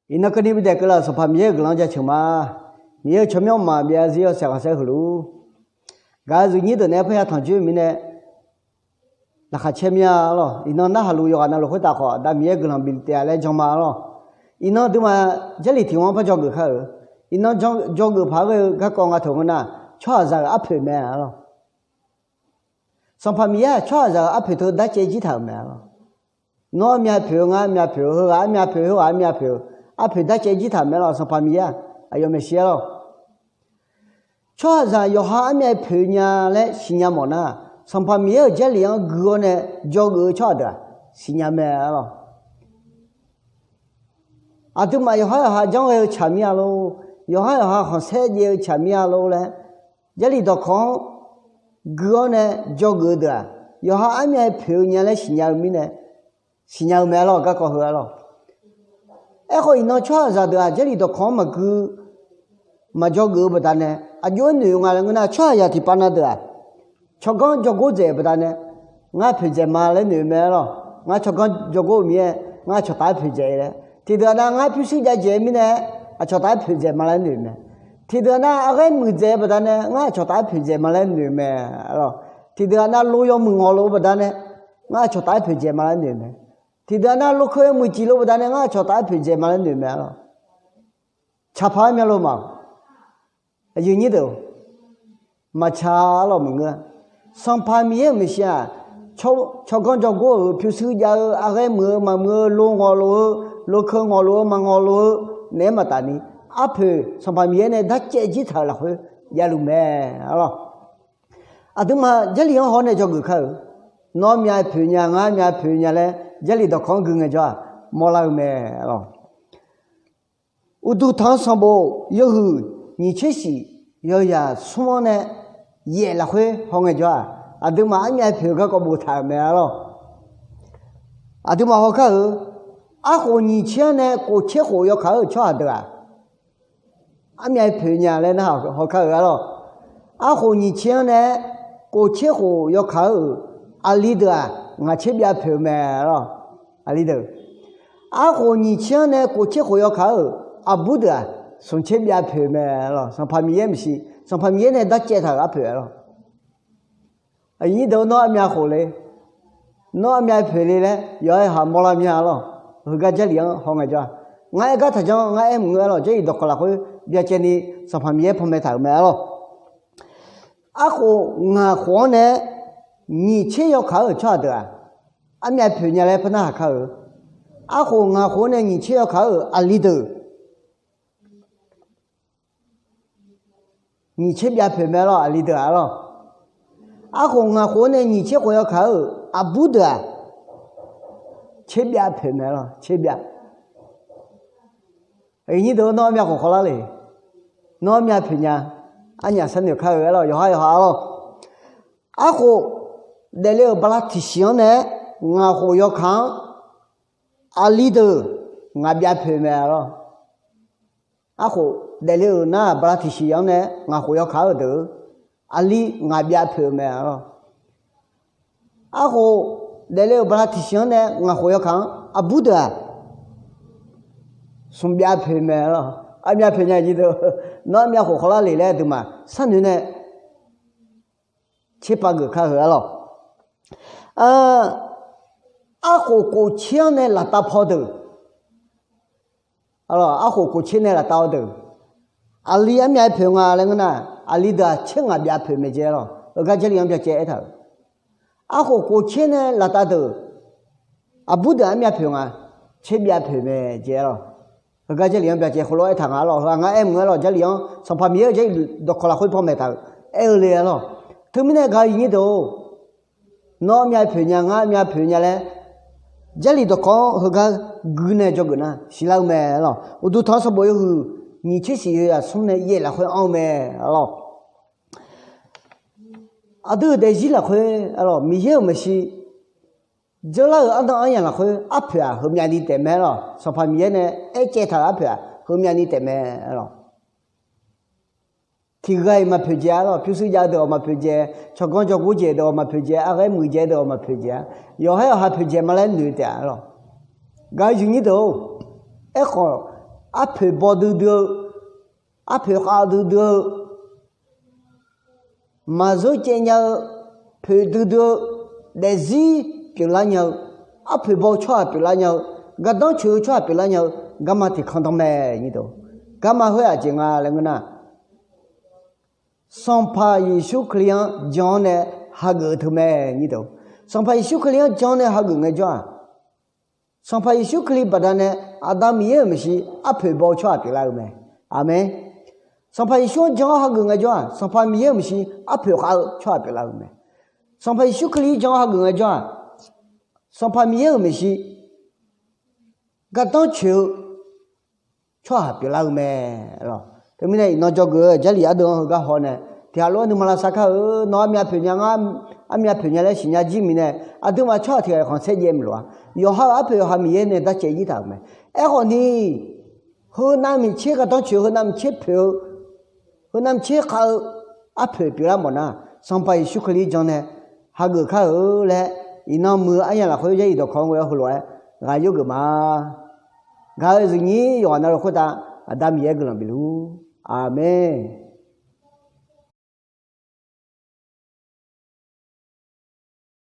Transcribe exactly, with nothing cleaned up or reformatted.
Iqnan keuvni bidaef keuvlar-euq Sanqpaq Miqyaer-euq guiqlanq jaceuq ma. Miqyaer-euq tsawrmyanr mqmaq byav zir yawshaef khanqsaer heulof-ur, gaq-eu zuifnyir deuq naeq-aer parya tanqjoer-eu mirnae, laqkhaq caer mir-a lawq. Iqnan narhaq luf yawqghaq navluf khoertav khawf, Aqda Miqyaer guiqlanq bifluf taef-a laer jan ma lawq. Iqnan aqduimaf Jarlif tiq ghanr par dzawgeuf kar-euq. Iqnan dzawgeuf paq-aer ghae-eu garkawv nga taq-eu ngeur-nar, tsawrhaqzaq-euq arpoeq mae-a lawq. Sanqpaq Miqyaer-aq, tsawrhaqzaq-euq arpoeq teu darcaev jir taq-euq mae-a lawq. Nawr armyav poeq-eu, ngar armyav poeq-eu, heughaq armyav poeq-eu, heughaq armyav poeq-eu, arpoeq darcaev jir taq-euq mae lawq. Sanqpaq Miqyaer-aq, aqyawf maeqshi-a lawq. Tsawrhaqzaq yawqha armyav poeq nya laer siqnya mawf nar, Sanqpaq Miqyaer-euq Jarlif-anr gui-awr nae dzawgeuf-eu tsawrhaq deuq-aq, siqnya mae-a lawq. Aqduimaf yawqhar yawqha janr ghae-eu tsaq mir-a lor, yawqhar yawqha khanqsaer jaev-eu tsaq mir-a lor laer, Jarlif dawqkawq-anr gui-awr nae dzawgeuf-eu deuq-aq, yawqha armyav poeq-eu nya laer siqnya-eu mirnae, siqnya-eu mae-a lawq. Garkawv heu-a lawq. Aerkhawf, iqnan tsawrhaqzaq deuq-aq, Jarlif dawqkawq-anr maqgui, maqdzawgeuf-eu baqdanae, aqjox-aer noeq-eu nga laer ngeur nar, tsawrhaqzaq tiqpav na deuq-aq, tsawrganr dzawgor dzaeq-euq baqdanae, ngar poeq dzaeq ma laer noeq-eu mae-a lawq. Ngar tsawrganr dzawgor-eu mir-aer, ngar aqcawq taf-aer poeq dzaeq-eu laer. Tiqdeuq-aq nar, ngar pyurshuir jav dzaeq-eu mirnae, aqcawq taf-aer poeq dzaeq ma laer noeq-eu mae. Tiqdeuq-aq nar, arghaer muiq dzaeq-eu baqdanae, ngar aqcawq taf-aer poeq dzaeq ma laer noeq-eu mae-a lawq. Tiqdeuq-aq nar, lo yawmuiq ngawq lof-eu baqdanae, ngar aqcawq taf-aer poeq dzaeq ma laer noeq-eu mae. Tiqdeuq-aq nar, lokeu yawmuiq ciq lof baqdanae, ngar aqcawq taf-aer poeq dzaeq ma laer noeq-eu mae-a lawq. Tsaqpaq-aer mya lo ma. Aqyuif nyir deuq, maqtsaq-a lawq maqngeur-a. Sanqpaq Miqyaer-euq maeqshi-aq, tsawrganr dzawgor-euq pyurshuir jav-eu, arghaer muiq-eu maqmuiq-eu, lo ngawq lof-eu, lokeu ngawq lof-eu maqngawq lof-eu, naeq-aer maqtaf ni, arpoeq Sanqpaq Miqyaer nae darcaev jir taq-euq lafkhoer javluf mae-a lawq. Aqduimaf Jarlif-anr haw-awr nae dzawgeuf kar-euq. Nawr myav poeq nya, ngar myav poeq nya laer Jarlif dawqkawq-anr gui ngaejawr-aq, mawrlar-eu mae-a lawq. Uqduq tanq-anr sanqbof yawhuiq nyiq tser shif yawzaq smr-anr nae yaef lafkhoer haw ngaejawr-aq, aqduimaf armyav poeq-eu garkawv boftaq-euq mae-a lawq. Aqduimaf haw kar-euq. Arkhof nyiq tser-anr nae kof tser khof yawkaq-eu tsawrhaq deuq-aq, armyav poeq nya laer narhaq haw kar-euq-a lawq. Arkhof nyiq tser-anr nae kof tser khof yawkaq-eu aqli deuq-aq, ngaq tser byav poeq-eu mae-a lawq. Aqli deuq, arkhof nyiq tser-anr nae kof tser khof yawkaq-eu aqbur deuq-aq, smq tser byav poeq-eu mae-a lawq. Sanqpaq Miqyaer maeqshi, Sanqpaq Miqyaer nae darcaev taq-euq arpoeq-a lawq. Aqyuif nyir deuq, nawr armyav khof le. Nawr armyav poeq le laer yawqha-aer haq mawrlar mya-a lawq. Heugar Jarlif-anr haw ngaejawr-aq, ngar aer gar taqjanr, ngar aer maqngeur-a lawq. Jarlif dawqkawq lafkhoer byacaevni Sanqpaq Miqyaer panmaeq taq-euq mae-a lawq. Arkhof ngaq khof-anr nae nyiq tser yawkaq-eu tsawrhaq deuq-aq, armyav poeq nya laer par narhaq kar-euq. Arkhof ngaq khof-anr nae nyiq tser yawkaq-euq aqli deuq, nyiq tser byav poeq mae-a lawq. Aqli deuq-aq lawq. Arkhof ngaq khof-anr nae nyiq tser khof yawkaq-euq aqbur deuq-aq, tser byav poeq mae-a lawq. Tser byav. Aqyuif nyir deuq, nawr armyav khof khawvlar le. Nawr armyav poeq nya. Arnyaf sharnoeq kar-eu-a lawq. Yawqhar yawqha-a lawq. Arkhof daefle-euq bala tiqsiq-anr nae ngaq khof yawkaq-anr aqli deuq ngaq byav poeq mae-a lawq. Arkhof daefle-euq nar, bala tiqsiq-anr nae ngaq khof yawkaq-eu deuq, aqli ngaq byav poeq-eu mae-a lawq. Arkhof daefle-euq bala tiqsiq-anr nae ngaq khof yawkaq-anr aqbur deuq-aq, smq byav poeq mae-a lawq. Armyav poeq nya jir deuq, nawr armyav khof khawvlar le laer aqduimaf sharnoeq nae tserpav geuf kar-eu-a lawq. Arkhof kof tser-anr nae laftav paw deuq, arkhof kof tser nae laftav-eu deuq, aqli armyav poeq nga laer ngeur nar, aqli deuq-aq tser ngaq byav poeq mae jeq-a lawq. Heugar Jarlif-anr byacaev aertaq-euq. Arkhof kof tser nae laftav deuq, aqbur deuq armyav poeq nga, tser byav poeq mae jeq-a lawq. Heugar Jarlif-anr byacaev khoerlof aertaq nga-a lawq. Heu-aq ngar aer maqngeur-a lawq. Jarlif-anr, Sanqpaq Miqyaer-euq Jarlif dawqkawq lafkhoer panmaeq taq-euq, aer-eu le-a lawq. Teumirnae gaq-eu aqyuif nyir deuq-or, nawr armyav poeq nya, ngar armyav poeq nya laer Jarlif dawqkawq-anr heugar gui nae dzawgeuf nar siqlar-eu mae-a lawq. Uqduq tanq-anr sanqbof yawhuiq nyiq tser shif yawzaq smr nae yaef lafkhoer anr-eu mae-a lawq. Aqdui-euq daefzir lafkhoer-a lawq, Miqyaer-euq maeqshi dzeurlar-euq arnan aryamq lafkhoer arpoeq-aq heumyav ni taef mae-a lawq. Sanqpaq Miqyaer nae aercaev taq-euq arpoeq-aq heumyav ni taef mae-a lawq. Tiqghaq-iq maqpoeq dzaeq-a lawq. Pyurshuir jav-eu deuq-awq maqpoeq dzaeq, tsawrganr jawrgor dzaeq deuq-awq maqpoeq dzaeq, arghaer muiq dzaeq deuq-awq maqpoeq dzaeq-a. Yawqhar yawqha poeq dzaeq ma laer noeq taef-a lawq. Gaq-eu aqyuif nyir deuq-or, aerkhawf arpoeq baw duidui-eu, arpoeq khav duidui-eu, maqzeur caev nya-eu, poeq duidui-eu, daefzir pyeuflar nya-eu, arpoeq baw-eu tsawrhaq pyeuflar nya-eu, gardanr coeq-eu tsawrhaq pyeuflar nya-eu, garma tiq kan dan mae. Garma khoer aqjeq nga laer ngeur nar, Sanqpaq Yeqsur Kali-anr jan-awr nae hageuf-eu teu mae. Sanqpaq Yeqsur Kali-anr jan-awr nae hageuf ngaejawr-aq, Sanqpaq Yeqsur Kali baqdanae Aqda Miqyaer-euq maeqshi arpoeq baw-eu tsawrhaq pyeuflar-eu mae. Aqmeq. Sanqpaq Yeqsur-anr jan-awr hageuf ngaejawr-aq, Sanqpaq Miqyaer-euq maeqshi arpoeq khav-eu tsawrhaq pyeuflar-eu mae. Sanqpaq Yeqsur Kali-anr jan-awr hageuf ngaejawr-aq, Sanqpaq Miqyaer-euq maeqshi gardanr coeq-eu tsawrhaq pyeuflar-eu mae. Teumirnae iqnan dzawgeuf-eu Jarlif ardeuv-anr heugar haw nae, tiqghaq lof-aer nuima lavsav kar-eu, nawq armyav poeq nya, ngar armyav poeq nya laer siqnya jir mirnae, aqduimaf tsawrhaq tiq ghaq-iq khanqsaer jaev maqlof-a. Yawqha-euq arpoeq yawqha Miqyaer nae darcaev jir taq-euq mae. Aerkhawf ni, heu navmaqtser gardanr coeq-eu, heu navmaqtser poeq-eu, heu navmaqtser khav-eu arpoeq pyeuflar mawf nar, Sanqpaq Yeqsur Kali jan nae hageuf kar-eu laer, iqnan muiq-eu aryamq lafkhoer Jarlif dawqkawq-anr ghoe-awr heulof-aer ghaq yawgeuf ma. Gaq-eu zuifnyir yawqghaq navluf khoertav Aqda Miqyaer guiqlanq bifluf. Aqmeq.